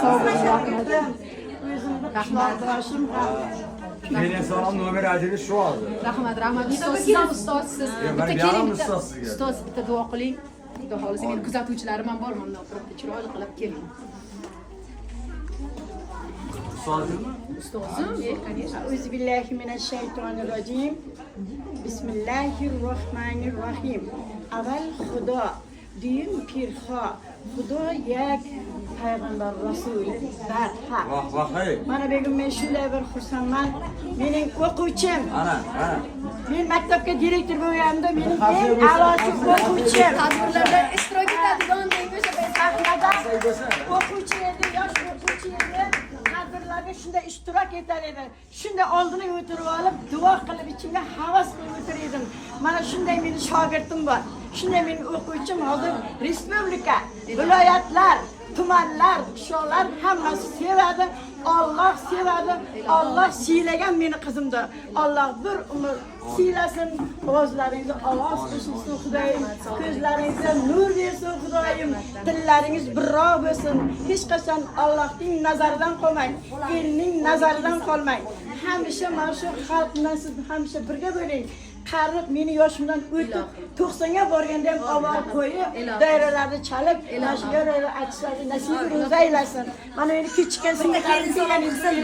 Sog' bo'ling, rahmat. O'zimni qishloqdoshim ham. Meni salom nomer 1 shu hozir. Rahmat, rahmat. Ustoz, siz ham ustozsiz. Yo'q, Bitta men keling, ham bitta ustoz sizga. Ustoz, bitta duo qiling. Xudo xohlasa, meni kuzatuvchilarim ham bor, mana turibdi, chiroyli qilib keling. Ustozingmi? Ustozim, конечно. Auzu billahi minash-shaytonir rojim. Bismillahir rohmanir rohim. Avval Xudo, duyum pirxo, Xudo yak, payg'ambar rasuli barhaq. Vah vah hey. Mana bugun men shunday bir xursandman. Mening o'quvchim, Ana, ana. men maktabga direktor bo'lganimda mening eng a'lochi o'quvchim. Tadbirlarda ishtirok etadigan deymi o'sha payt. Sahnada o'quvchi edi, yosh o'quvchi edi. Tadbirlarga shunday ishtirok etar edi. Shunday oldini o'tirib olib, duo qilib ichimga havas qilib o'tirar edim. Mana shunday meni shogirdim bor. Shunday meni o'quvchim hozir respublika, viloyatlar, tumanlar, qishloqlar hammasi sevadi. Alloh sevadi. Alloh siylagan meni qizimni. Alloh bir umr siylasin. Ovozlaringizni ovoz qo'shilsin Xudoyim. Ko'zlaringizga nur bersin Xudoyim. Tillaringiz birroq bo'lsin. Hech qachon Allohning nazaridan qolmang. Elning nazaridan qolmang. Hamisha mana shu xalq bilan siz hamisha birga bo'ling. Qarib meni yoshimdan o'tib 90 ga borganda ham ovoz qo'yib, doiralarni chalib, mana shu yo'llar aytishlarni nasib ro'za aylasin. Mana meni kechikkan Bitta kelin singlarim salom.